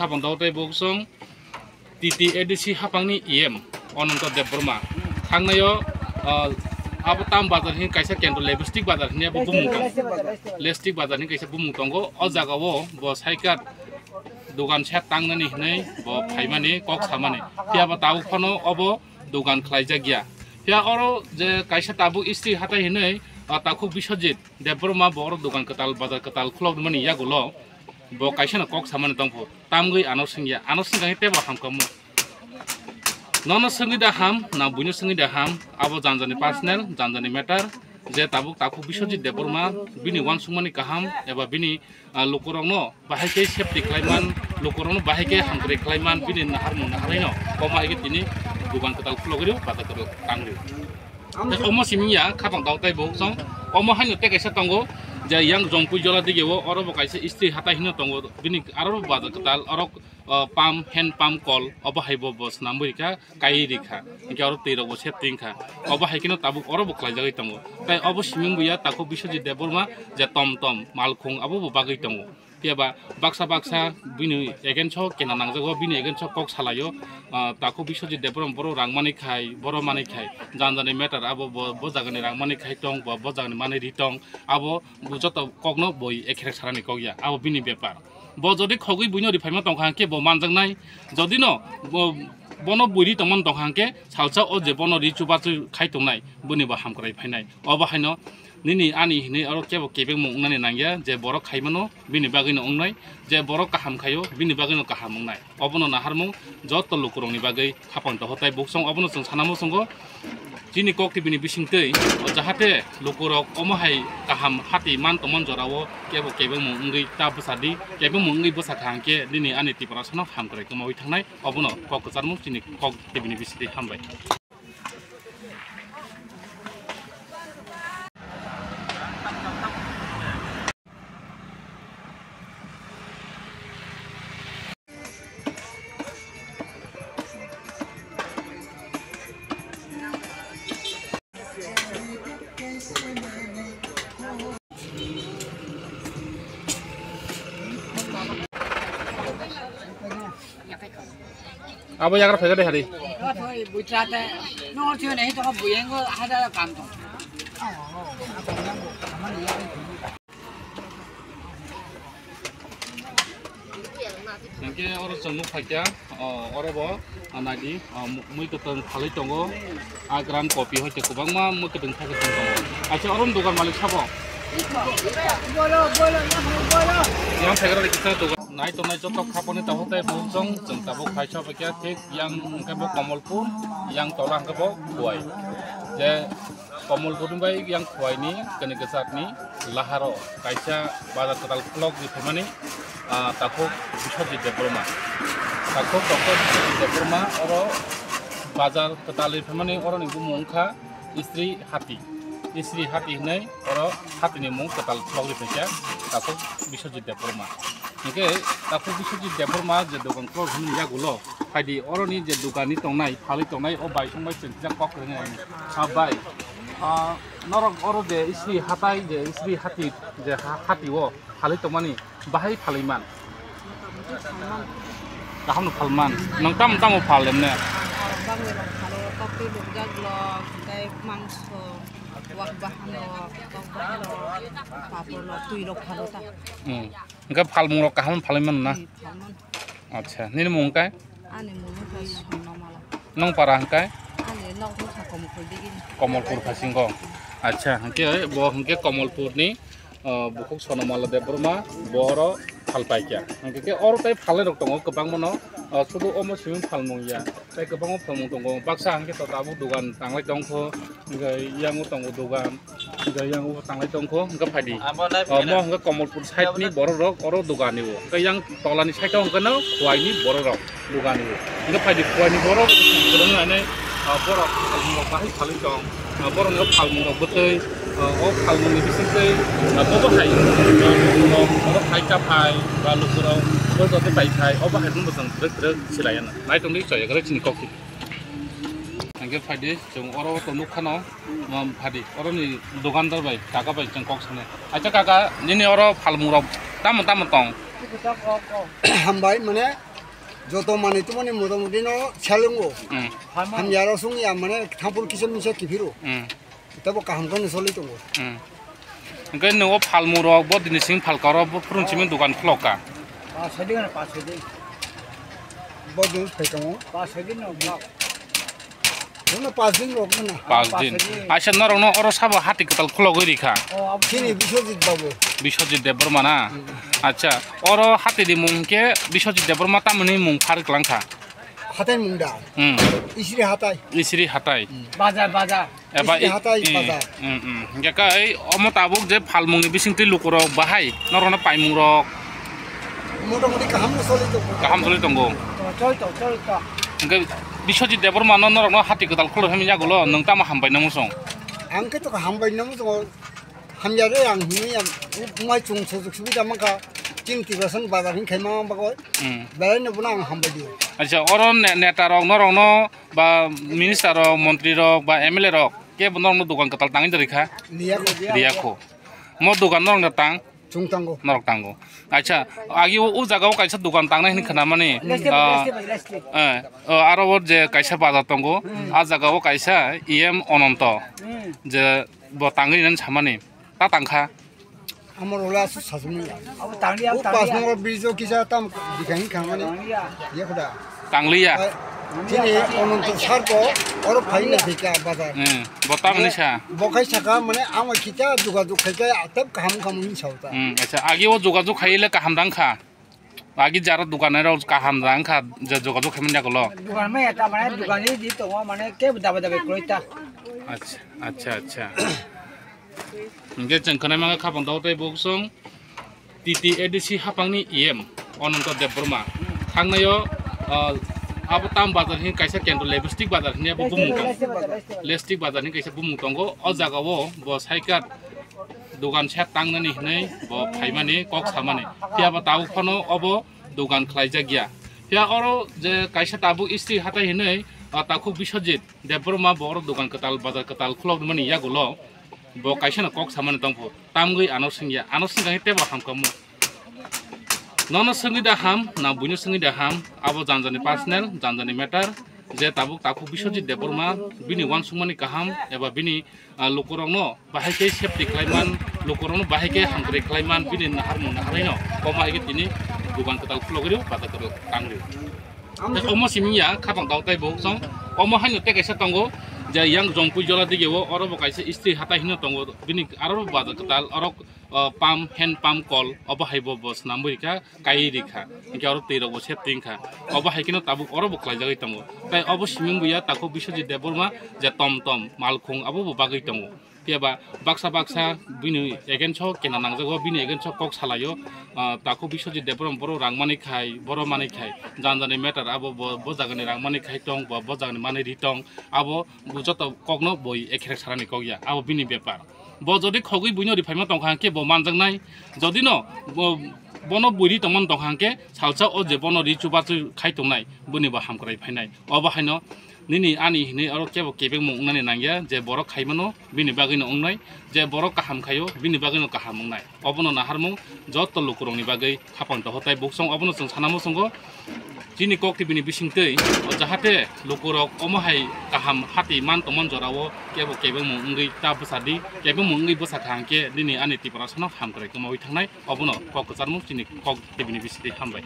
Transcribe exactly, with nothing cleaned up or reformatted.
Habang dao tei bo chwng T T A D C haphangni E M Ananta Debbarma. Thangnaio, ah, abo tam bazar hin kaisa kendro lipstick bazar hin abo bumung tongo. Lipstick bazar hin kaisa bumung tongo. O jagao bo cycle dogan set tangnani hinwi bo phaimani kok samani. Phiya bo tabuk phano obo dogan khlaijak ya. Phiya oro je kaisa tabuk istri hatai hinwi, ah, takhuk Biswajit Debbarma bo oro dogan kwtal bazar kwtal khulokmani yagulo. Bo kaisa no kok samani tongpho, tamgwi ano swngya, ano swngkha khe tebo hamkhamu. Nono swngwi da ham, na buino swngwi da ham, abo janjani personal, janjani matter, je tabuk takhuk Biswajit Debbarma, bini uansukmani kaham, eba bini, ah, lukurokno bahai khe safety khlaiman, lukurokno bahai khe hamkrai khlaiman, bini naharmung naharino, omo hai khe tini dogan kwtal khulogwi bazar kwtal tangwi. Tei omo simi ya, khapang dao tei bo song. Omo haino tei kaisa tongo, je yang Jongpui Jola dige o, oro bo kaisa istri hatai hino tongo. Bini aro bo bazar kwtal, oro, o, pump, hand pump kol, obo hai bo, bo swnamwi rikha, kai rikha. Hinkhe oro twi rok bo sep twing kha. Obo hai kheno tabuk oro bo khlaijagwi tongo. Tei obo simi bo ya, takhuk Biswajit Debbarma, je tom tom, malkhung, abo bo bagwi tongo. Phiya ba baksa baksa bini against o kena nangjago, bini against o kok salaio, ah, takhuk Biswajit Debbarma borok rang mani khai, borok mani khai, janjani matter abo bo, bo jagani rang mani khai tong, bo, bo jagani mani ri tong, abo bo joto kokno boi ekherek sarani kok ya, abo bini bepar. Bo jodi khogwi buino ri phaima tongkha hwnkhe bo manjaknai, jodi no bo, bono bui ri tongmani tongkha hwnkhe salsa o je bono ri chubachu khai tongnai, boni bo hamkrai phainai. Obo haino nini ani hinwi oro kebo kebengmung wngnani nangya, je borok khaimano bini bagwino wngnai, je borok kaham khaio bini bagwino kaham wngnai. Obono naharmung joto lukurokni bagwi khapang toho tei buksong obono chwng sanamo chwngo chini kok tibini bisingtwi, jahate lukurok omo hai kaham hati man tongmani jorao kebo kebengmung wngwi ta bwsadi, kebengmung wngwi bwsakha hwnkhe nini ani Tiprasano hamkrai kwmawi thangnai. Obono kok kwcharmung chini kok tibini bisingtwi. Hambai. Abo yagra phaikha de hari. Buitra te, no, tio nei to buyengo hada kam to. Hingke oro chwng nuk phaikha, o, oro bo, o, naidi, o, mu-, mui kwtwng phalwi tongo, a gran kopi hoite kwbangma mui kwtwng thai kwtwng tongo. Aisa oro ni dogan malik sabo? Yang phaikha rok kisa dogan. Nai tongnai joto khaponi tabuk tei bumsong chwng tabuk phaisa phaikha thik yang hwnkhe bo Komolpur, yang tola hwnkhe bo Khowai. Je Komolpurni bai yang Khwaini kani kwchakni laharo kaisa bazar kwtal khulok ri phaimani, ah, takhuk Biswajit Debbarma. Takhuk Doctor Biswajit Debbarma oro bazar kwtal ri phaimani oroni bumung wngkha Istri Hati. Istri Hati hinwi oro hatini mung kwtal khulok ri phaikha takhuk Biswajit Debbarma. Hingke takhuk Biswajit Debbarma je dogan khulok hwnwi yagulo, phaidi oroni je dogani tongnai, phalwi tongnai, o bai tongbai chwng tijak kok kwrwngni. Ah, bai, ah, norok oro je Istri Hatai, je Istri Hati, je ha-, hati o phalwi tongmani, bahai phalwi man? Kaham no phalman. Nwng tamo tamo phal emne? Bangwi rok phalo, koktwi lukjak lok, tei mangso, wak bahan lok, kok bahan lok, papor lok, twi lok phalo ta. Hmm. Hingke phalmung rok kaham phalwi mano na? Hmm, phalman. Acha, nini mung kai? Ani mung kai Sonna Mala. Nong para hingkai? Ani nok nokha Komolpur digini. Komolpur phasingo. Acha, hingke bo hingke Komolpurni, o, bukhuk Sonna Mala Debbarma, bo oro phalpaikha. Hingke khe oro tei phalnai rok tongo kwbangmano, o, sudu omo simi phalmung ya. Tei kwbangma phalmung tongo. Baksa hingke to tabuk dogan tanglai tongkho, hingke yango tongo dogan. Hingke yang o tanglai tongkho, hingke phaidi. Abo nai. O, mo hingke Komolpur side ni borok rok oro dogan ni o. Hingke yang tola ni side o hingke no Khowai ni borok rok dogan ni o. Hingke phaidi Khowai ni borok kwrwng nai nai, o, borok phalmung rok bahai phalwi tong. O, borok no phalmung rok bwtwi, o, o phalmung ni bisingtwi, o, bo bo hai, o, borok hai ta phai, ba luku rok, bo joto pai phai, o bahai no bo chwng kwrwk kwrwk silai ya na. Nai tongdi chaya kwrwk chini kok. Hingke phaidi, chwng oro to nukha no, um, phadi, oro ni dogandar bai, kaka bai chwng kok sanai. Acha kaka, nini oro phalmung rok tamo tamo tong? Hambai, mane, Joto manwi tongmani motamoti no selwngo. Hmm. Hamya rok song ya mane thampur kisa misa kiphiro. Hmm. Tabo kaham khe no choli tongo. Hmm. Hwnkhe nw o phalmung rok bo dini simi phalka rok bo phurung simi dogan khulok kha. Pas soi din, pas soi din. Bo din phai tongo. Pas soi din no. Bono pas din rok na. Pas din. Aisa norok no oro sabo hati kwtal khulogwi rikha. Chini Biswajit babu. Biswajit Debbarma na? Hmm. Acha, oro hati ni mung khe Biswajit Debbarma tamoni mung phar kwlang kha. Hatai mung da. Hmm. Isri hatai. Isri hatai. Hmm. Bazar, bazar. Eba Isri i-, hatai i-, bazar. Hmm, hmm. Hingke kai omo tabuk je phalmung ni bising twi lukurok bahai norok no paimung rok. Motamoti kaham no choli tongo. Kaham choli tongo. Choli tongo, choli tongo. Hingke Biswajit Debbarma no norok no hati kwtal khuluk hwnwi yagulo nwng tamo hambai namo chwng? Ang khe to hambai namo chwng. Hamya re ang hwnwi ang mai chwng sujuk subida mankha. Chini Tiprasa ni bazar hwn khaima bagwi. Hmm. Belai no bono ang hambai di. Acha, oro ne-, neta rok norok no ba minister rok, montri rok ba M L A rok kebo norok no dogan kwtal tangwi rikha? Riyakho. Riyakho. Mo dogan norok no tang? Chwng tango. Norok tango. Acha, agi o, o jaga o kaisa dogan tangnai hwnwi khwnamani. Last day, ah, last day, last day. Eh, o, aro o je kaisa bazar tongo, hmm, a jaga o kaisa E M Ononto, hmm, je bo tangwi nani samani, ta tangkha. Amor ola su sasumni. Abo tangliya, o tangliya. Pas number bridge o kisa tam dikhai khamani. Tangliya. Ye khuda. Tangliya. Chini Ononto sar ko oro phai na thika bazar. Hmm, bo tamni sa. Bo khai saka mane ama kita juga duk khai kai atap kaham kaham hin sauta. Hmm, acha, agi o jogajog khaile kaham dang kha. Agi jaro dogan rok kaham dang kha, je jogajog khaimani yagulo. Dogan maya ta mane dogan ni di tongo mane ke daba daba kroi ta. Acha, acha, acha. Hingke chwng khwnai mangkha khapang tao tei bo chwng T T A D C haphangni E M Ononto Debbarma. Thangnaio, ah, abo tam bazar hin kaisa kendro Lipstick bazar hinwi abo bumung tongo. Lipstick bazar hin kaisa bumung tongo. O jaga o bo cycle dogan set tangnani hinwi bo phaimani kok samani. Phiya bo tabuk phano obo dogan khlaijak ya. Phiya oro je kaisa tabuk istri hatai hinwi, ah, takhuk Biswajit Debbarma bo oro dogan kwtal bazar kwtal khulokmani yagulo. Bo kaisa no kok samani tongpho, tamgwi ano swngya, ano swngkha khe tebo hamkha mu. Nono swngwi da ham, na buino swngwi da ham, abo janjani personal, janjani matter, je tabuk takhuk Biswajit Debbarma, bini uansukmani kaham, eba bini, ah, lukurokno bahai khe safety khlaiman, lukurokno bahai khe hamkrai khlaiman, bini naharmung naharino, omo hai khe tini dogan kwtal khulogwi rio, bazar kwtal tangri. Tei omo simi ya, khapang tao tei bo song, omo haino tei kaisa tongo, je yang Jongpui jola dige o, oro bo kaisa istri hatai hino tongo, bini aro bo bazar kwtal, oro, o, pump, hand pump kol, obo hai bo, bo swnamwi rikha, kaiwi rikha, hinkhe oro twi rok bo sep twingkha, obo hai kheno tabuk oro bo khlaijagwi tongo. Tei obo simi wngya takhuk Biswajit Debbarma, je tom tom, malkhung abo bo bagwi tongo. Phiya ba baksa baksa bini against o kena nangjago, bini against o kok salaio, ah, takhuk Biswajit Debbarma borok rang manwi khai, borok manwi khai, janjani matter abo bo, bo jagani rang manwi khai tong, bo, bo jagani manwi ri tong, abo bo joto kokno boi ekherek sarani kok ya, abo bini bepar. Bo jodi khogwi buino ri phaima tongkha hwnkhe bo manjaknai, jodi no bo, bono bui ri tongmani tongkha hwnkhe salsa o je bono ri chubachu khai tongnai, boni bo hamkrai phainai. Obo haino nini ani hinwi oro kebo kebengmung wngnani nangya, je borok khaimano bini bagwino wngnai, je borok kaham khaio bini bagwino kaham wngnai. Obono naharmung joto lukurokni bagwi khapang doho tei buksong obono chwng sana muchungo chini kok tibini bisingtwi, o jahate lukurok omo hai kaham hati man tongmani jorao kebo kebengmung wngwi ta bwsadi, kebengmung wngwi bwsakha hwnkhe nini ani Tiprasano hamkrai kwmawi thangnai, obono kok kwcharmung chini kok tibini bisingtwi hambai.